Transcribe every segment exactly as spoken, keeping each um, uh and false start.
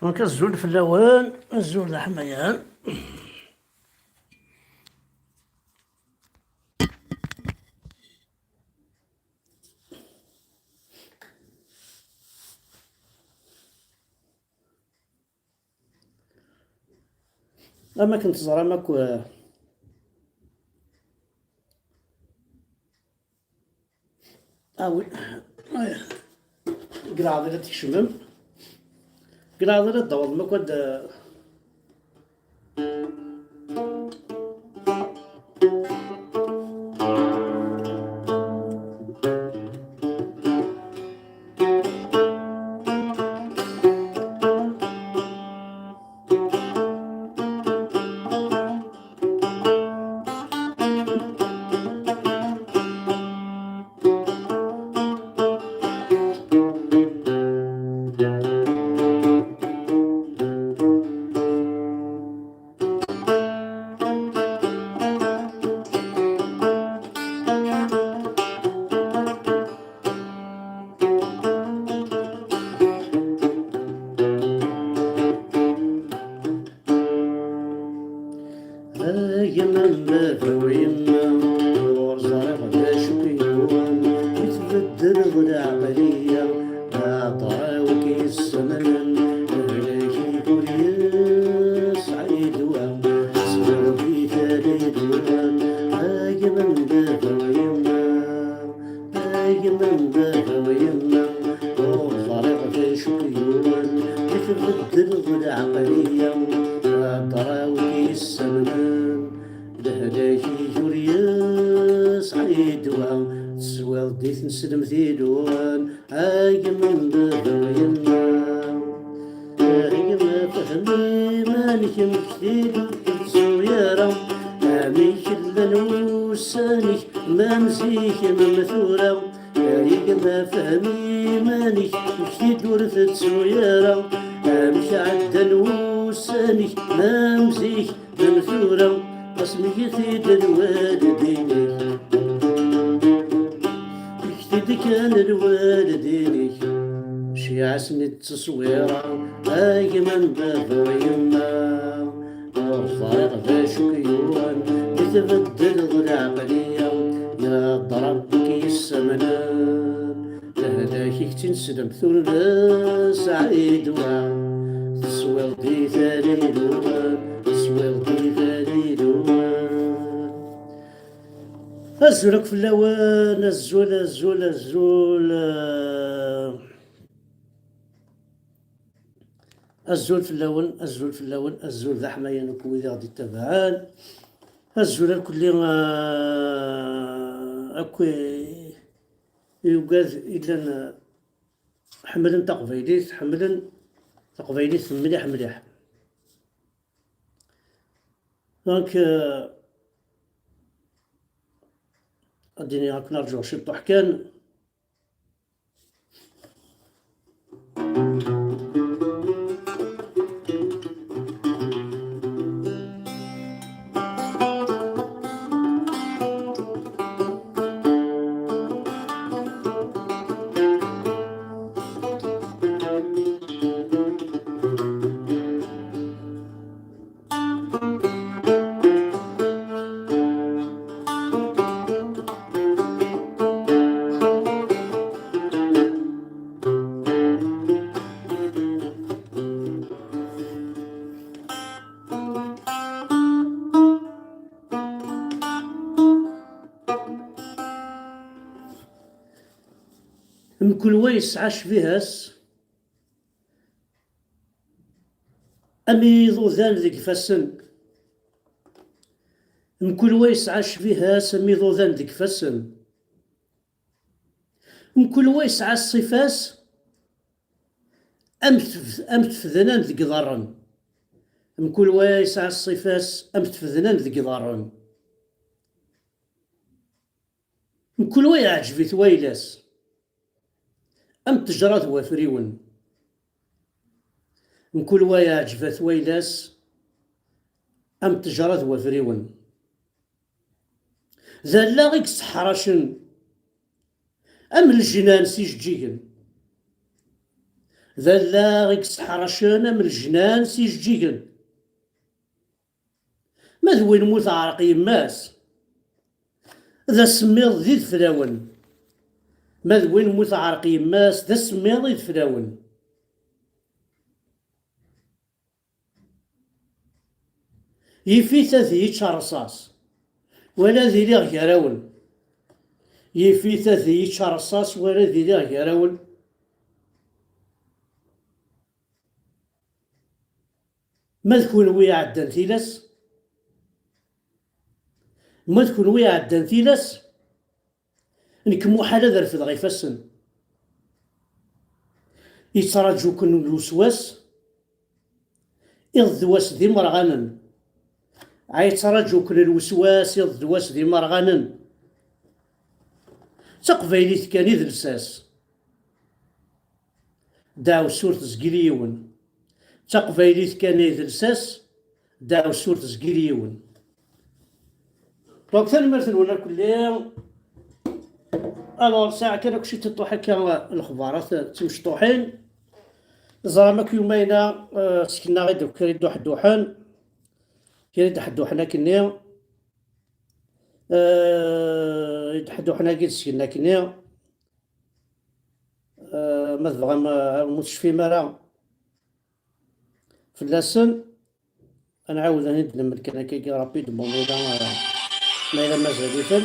Donc, azul fell-awen, azul d aḥmayan. Am akken teẓram akk, eh, ah oui, deg leɛḍil ad tkecmem, deg leɛḍil ad d-tawḍem akk ad, eh, A gma n baba-w yemma, ur ẓriɣ d acu i yuɣen mi tbeddleḍ leɛqliya. Aḍar-iw k-yessemnen, lehlak-ik ur yesɛi ddwa. Sbeṛ di tala yedwan, a gma n baba-w yemma. A gma n baba-w yemma, ur ẓriɣ d acu k-yuɣen mi tbeddleḍ leɛqliya. Aḍar-iw k-yessemnen, lehlak-ik ur yesɛi ddwa. Teswiḍ di tneslemt ilwan, a gma n baba-w yemma. Ay gma, fhem iman-ik, mmekti-d ur tettu ara amek llan wussan-ik, ma am zik, ma am tura. Ay gma, fhem iman-ik, mmekti-d ur tettu ara amek ɛeddan wussan-ik, ma am zik, ma am tura. Asmi i t-id lwaldin-ik, mmekti-d kan lwaldin-ik. Cciɛa-sen i d-tteswira, a gma n baba-w yemma. Ur ẓriɣ d acu k-yuɣen mi tbeddleḍ leɛqliya. Yehder Ṛebbi k-yessemnen, lehlak-ik d tineslemt ur nesɛi ddwa. Teswiḍ di tala ilwan, teswiḍ di tala ilwan. Azul akk fell-awen, azul, azul, azul. Azul fell-awen, azul fell-awen, azul d aḥmayan akk wid i ɣ-d-ittabaɛen. Azul a kulli, ah, akk i, i ugad i llan, ah, ḥemmlen taqbaylit, ḥemmlen taqbaylit mliḥ, mliḥ. Donc, euh, ad d-iniɣ akken rǧuɣ ciṭuḥ kan. Mkul wa yesɛa ccbiha-s am iḍudan deg ifassen. Mkul wa yesɛa ccbiha-s am iḍudan deg ifassen. Mkul wa yesɛa ṣṣifa-s am tf-, am tfednan deg iḍarren. Mkul wa yesɛa ṣṣifa-s am tfednan deg iḍarren. Mkul wa yeɛǧeb-it wayla-s am ttejra d wafriwen. Mkul wa yeɛǧeb-at wayla-s am ttejra d wafriwen. D allaɣ i yesseḥracen am lejnan s ijeǧǧigen. D allaɣ i yesseḥracen am lejnan s ijeǧǧigen. Ma d win mu teɛreq yemma-s, d asemmiḍ d ideflawen. Ma d win mu teɛreq yemma-s, d asemmiḍ ideflawen. Yif-it ad yečč rrṣaṣ, wala ad iliɣ gar-awen. Yif-it ad yečč rrṣaṣ, wala ad iliɣ gar-awen. Ma d kunwi iɛeddan tilas, ma d kunwi iɛeddan tilas, nekk muḥal ad refdeɣ ifassen. Yettraǧu-ken lweswas, iḍ d wass d imerɣanen. Ay yettraǧu-ken lweswas, iḍ d wass d imerɣanen. D taqbaylit kan i d lsas. Ddeɛwessu ur tezgil yiwen. D taqbaylit kan ay d lsas, ddeɛwessu ur tezgil yiwen. Donc, tanemmirt-nwen akkelli. Alors, sɛiɣ kan akk ciṭuḥ akka lexbarat d timecṭuḥin. Ẓram akk yumayna, eh, ssekneɣ-id akk kra iduḥduḥen. Kra iduḥduḥen akkenni. Eh, iduḥduḥen-agi d sseknen akkenni. Eh, ma tebɣam, eh, ur tecfim ara fell-asen, ad nɛawed ad d-nemmel kan akkagi rapidement, ma yella, eh, ma yella mazal-iten.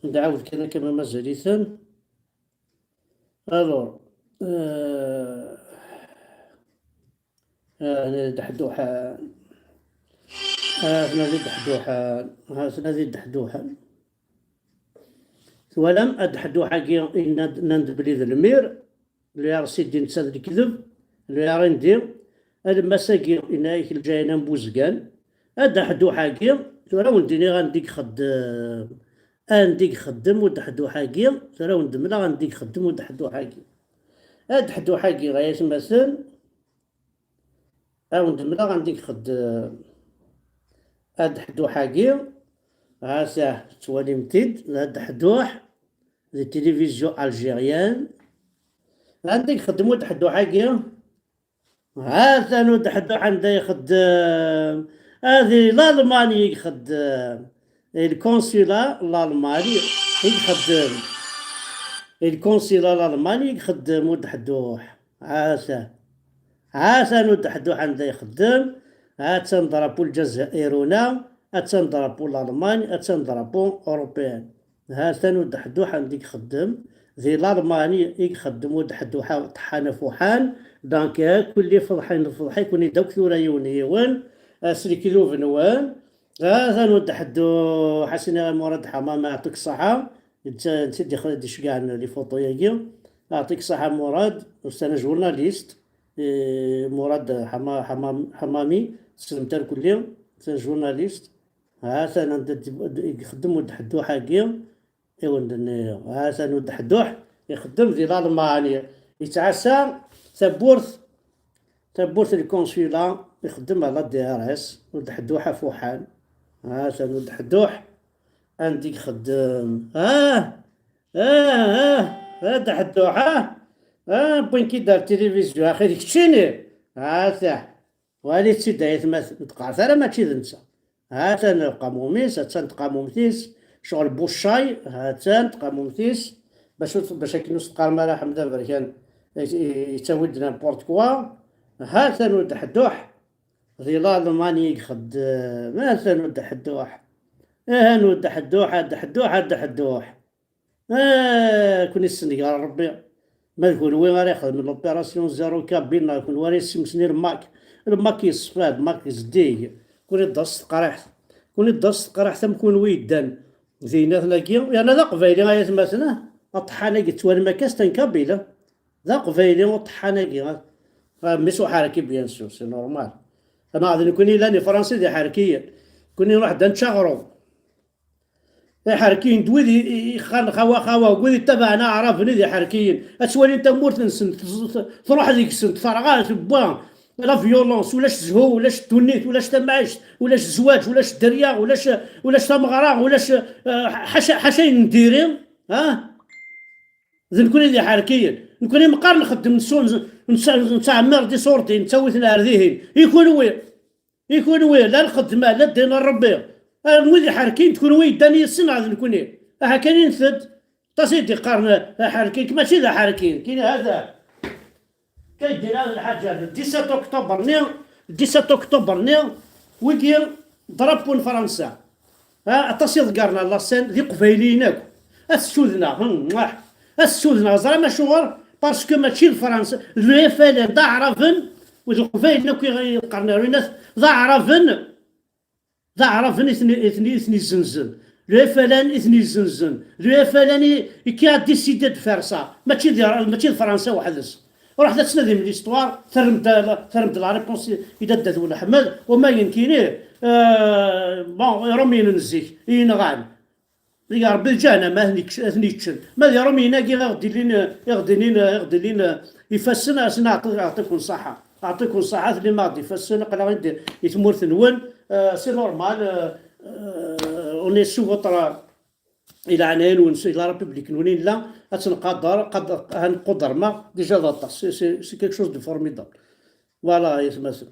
Ad nɛawed kan akka ma mazal-iten. Alors, eh, eh, hna di ddeḥduḥan. Eh, hna di ddeḥduḥan. Ha, hna di ddeḥduḥan. Twalam, adeḥduḥ-agi yenna-d, nnan-d belli d lmir, le R C D netta d lekdeb, le R N D, alemmas-agi yenna-yak lǧayen am buzgan, adeḥduḥ-agi, tura wen-d-iniɣ anda i ixeddem, anda i ixeddem udeḥduḥ-agi, tura wen-d-mleɣ anda i ixeddem udeḥduḥ-agi. Adeḥduḥ-agi, ay atmaten, ad wen-d-mleɣ anda i ixeddem adeḥduḥ-agi. Ha-t-ah, tettwalim-t-id, d adeḥduḥ di télévision algérienne. Anda i ixeddem udeḥduḥ-agi? Ha-t-an udeḥduḥ anda ixeddem. Ah, di Lalman i ixeddem. Di lkunsula n Lalman i ixeddem. Di lkunsula n Lalman i ixeddem udeḥduḥ. Ha-t-an. Ha-t-an udeḥduḥ anda ixeddem. Ha-t-an drapeau Lǧazair una, ha-t-an drapeau Lalman, ha-t-an drapeau européen. Ha-t-an udeḥduḥ anda i ixeddem. Di Lalman i ixeddem udeḥduḥ-a ṭeḥḥan afuḥan. Donc, kulli feḍḥen, feḍḥen-ken-id akk tura yiwen yiwen. S lekdub-nwen. Ha-t-an udeḥduḥ, a s-iniɣ i Murad Ḥamama, yeɛṭik ṣṣeḥḥa. Netta, netta i d-ix-, d-iceggɛen les photos-agi. Yeɛṭik ṣṣeḥḥa Murad, c'est un journaliste. Eh, Murad Ḥama-, Ḥamam-, Ḥamami, tessnem-t irkelli, c'est un journaliste. Ha-t-an anda d-, d-, ixeddem udeḥduḥ-agi, i wen-d-nniɣ. Ha-t-an udeḥduḥ ixeddem di Lalman. Yettɛassa tawwurt, tawwurt n lkunsula, ixeddem à la D R S, udeḥduḥ afuḥan. Ha-t-an udeḥduḥ anda i ixeddem. Ah! Ah, ah, adeḥduḥ, ah! Ah, wwin-k-id ar tilivizyu, axi d keččini. Ha-t-ah. Wali-tt-id ay atmaten, ur d-qqaret ara mačči d netta. Ha-t-an uqamum-is, ha-tt-an tqamumt-is, ccɣel buccay, ha-tt-an tqamumt-is, bac ur, bac akken ur s-teqqarem ara Ḥmed Aberkan, i, i, yettawi-d n'importe quoi. Ha-t-an udeḥduḥ, di Lalman i ixeddem, ha-t-an udeḥduḥ. Aha, udeḥduḥ, adeḥduḥ, adeḥduḥ. Ah, ken issenger Rebbi. Ma d kunwi ara ixedmen l'opération zéro kabyle, neɣ kunwi ara yessimsen i lmak. Lmak yeṣfa, lmak zeddig. Kuni d-as teqriḥt. Kuni d-as teqriḥt am kunwi yeddan di yinaten-agi. Yerna d aqbayli ay atmaten, ah. Aṭeḥḥan-agi ttwalim akka, c'est un kabyle, ah. D aqbayli uṭeḥḥan-agi, ah. Ah, mmi-s uḥerki, bien sûr, c'est normal. Ama d nekni yellan ifransi d iḥerkiyen. Kuni nruḥ da nečč aɣrum. Iḥerkiyen d wid i, i, ixxan xawa xawa, d wid ittabaɛen aɛraben i d iḥerkiyen. Ad twalin tamurt-nsen, tẓ-, t-, truḥ deg-sen, terɣa, tewwa la violence, ulac zzhu, ulac ddunit, ulac tamɛict, ulac zzwaǧ, ulac dderya, ulac, ulac tameɣra, ulac, eh, ḥaca, ḥaca ayen n diri, ha? D nekni i d iḥerkiyen. Nekkni meqqar nxeddem, nettɛemmir-d iṣurdiyen, nettawi-ten ar dihin. I kunwi? I kunwi, la lxedma, la ddin n Ṛebbi. Ar wid iḥerkin, d kunwi yeddan yid-sen neɣ d nekkni? Aha kan, init-d. Aṭas i d-iqqaren aḥerki, mačči d aḥerki, kini hada. Kan ddin-a d lḥaǧa, le dix-sept octobre-nni, le dix-sept octobre-nni, wigi drapeau n Fransa. Ha, aṭas i ḍeggaren ɣer la scène, d iqbayliyen akk. Ad t-ssudneɣ, hmm, mwah. Ad t-ssudneɣ, ẓram acuɣer, parce que mačči d Fransa, le F L N d aɛraben, u d leqbayel akk i ɣ-, i qqaren ar winat, d aɛraben, d aɛraben i ten-, i ten-, i ten-izzenzen. Le F L N i ten-izzenzen. Le F L N i, i qui a décidé de faire ça. Mačči d, mačči d Fransa weḥd-s. Ruḥet ad tnadim l'histoire, terrem-d, terrem-d la réponse i, i Dda Dawed Ḥmed, u ma nekkini, euh, bon, Iṛumyen n zik, i yenɣan. Deg Ṛebbi d ǧahnama ad ten-ikc-, ad ten-yeččen. Ma d Iṛumyen-agi i ɣ-d-ilin, i ɣ-d-ilin, i ɣ-d-ilin, eh, ifassen, a sen-, aɛṭi-, aɛṭikum ṣṣaḥa. Aɛṭikum ṣṣaḥa, tellim-aɣ-d ifassen, aql-aɣ-d i tmurt-nwen. Euh, c'est normal, euh, euh, on est sous votre, i leɛnaya-nwen, si la République-nwen i nella, ad tt-nqader, qad-, ad nquder ma, déjà d aṭas. C'est, c'est, c'est quelque chose de formidable. Voilà, yetmasen.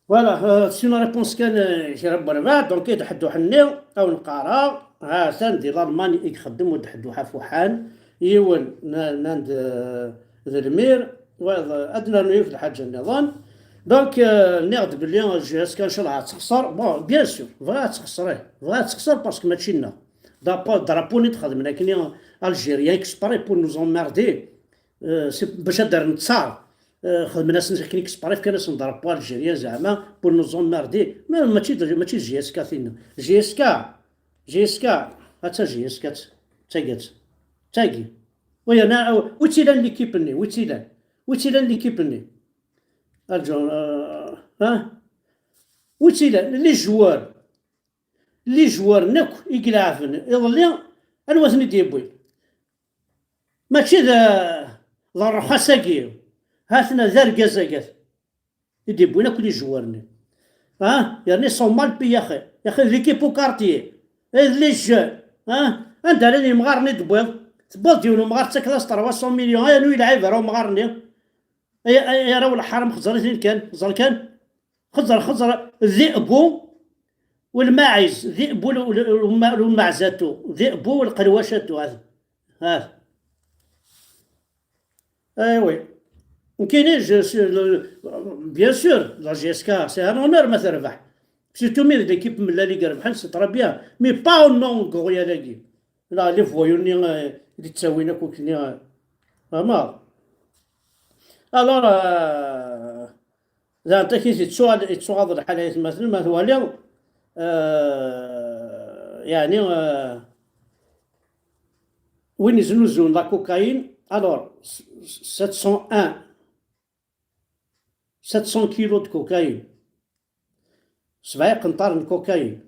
Voilà, euh, c'est une réponse kan, euh, kra n werbaɛ, donc i d ḥedduḥ-nni, aw neqqar-a, ha-t-an di Lalman i ixeddem u d ḥedduḥ afuḥan, yiwen n-, nnan-d, euh, d lmir, wayeḍ, euh, ad nernu yiwet lḥaǧa nniḍen. Donc, euh, nniɣ-d belli J S K ncallah ad texṣer. Bon, bien sûr, bɣiɣ ad texṣer, ih, bɣiɣ ad texṣer parce que mačči nneɣ. Drapeau, drapeau-nni d-xedmen akkenni, Algériens exprès pour nous emmerder. Euh, c'est bac ad d-rren ttar. Euh, xedmen-asen akken exprès, fkan-asen drapeau algérien zeɛma pour nous emmerder. Ma, mačči d, mačči d J S K tinna. J S K, J S K, atta J S K, d tagi, d tagi. Wi, ana, wi tt-ilan l'équipe-nni? Wi tt-ilan? Wi tt-ilan l'équipe-nni? Arǧu, euh, ha? Wi tt-ilan? Les joueurs. Les joueurs akk i ilɛeben iḍelli, anwa ten-id-yewwin? Mačči d, d ṛṛxas-agi. Ha-ten-a d argaz-agi i d-yewwin akk les joueurs-nni. Ah, yerna ils sont mal payés, axi. Yaxi, d l'équipe au quartier. Et les jeunes, ah, anda llan yemɣaren i d-tewwiḍ? Tewwiḍ-d yiwen umɣar, tettakeḍ-as trois cents millions, ay, anu yelɛib ara umɣar-nni. Ay, ay, ay, arraw n lḥaram, xeẓẓer-iten kan, xeẓẓer kan. Xeẓẓer, xeẓẓer, الذئب والماعز، الذئب وال-، وال-، والم-، والمعزة، الذئب والقلوشة، هذا. هذا. Eh oui. Nekkini, je suis le, bien sûr, la J S K, c'est un honneur ma terbeḥ. Surtout mi d l'équipe n Mellal i irebḥen, c'est très bien. Mais pas au nom n Goryal-agi. La, les voyous-nni, euh, i d-ttawin akk akkenni, euh, fehmeḍ? Alors, euh, d anta i yettuɣal-, yettuɣaḍ lḥal ay atmaten, ma twaliḍ, euh, yeɛni, euh, win iznuzzun la cocaïne, alors, s-, s-, sept cent un, sept cents kilos de cocaïne, sebɛa iqenṭaren n cocaïne,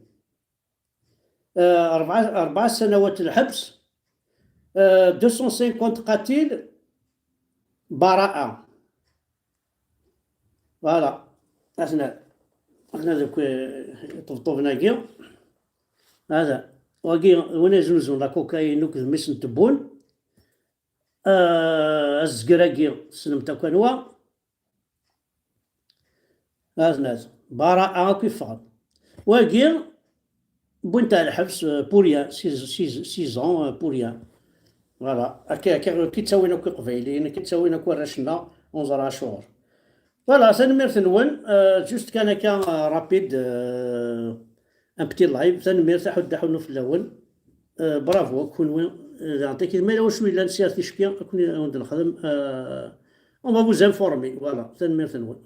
آه، أربعة، أربع سنوات الحبس، آه، deux cent cinquante قتيل براءة. Voilà. احنا، احنا ذوك، آه، طبطوبناكي. هذا. واقي وين يزوزون la cocaïne وكذا ميس نتبون. آه، الزقراقي سلمت كانوا. هاز ناس. براءة كيف فقط. واقي بنت على الحبس، آه، pour rien. Six, six, six ans, آه، pour rien. Voilà. هكا، هكا كي تساوينا كي قبايليين، كي تساوينا كي رشنا، ونزرع شهور. Voilà، سنمير ثنون، آه، juste كان هكا، آه، rapide، آه، un petit live، تنميرت، أحد أحد فلاون. آه، bravo، كون وين، آه، يعطيك ما لو شوي لان سير تشكي، كون وين نخدم، آه، on va vous informer، voilà، تنميرت نون.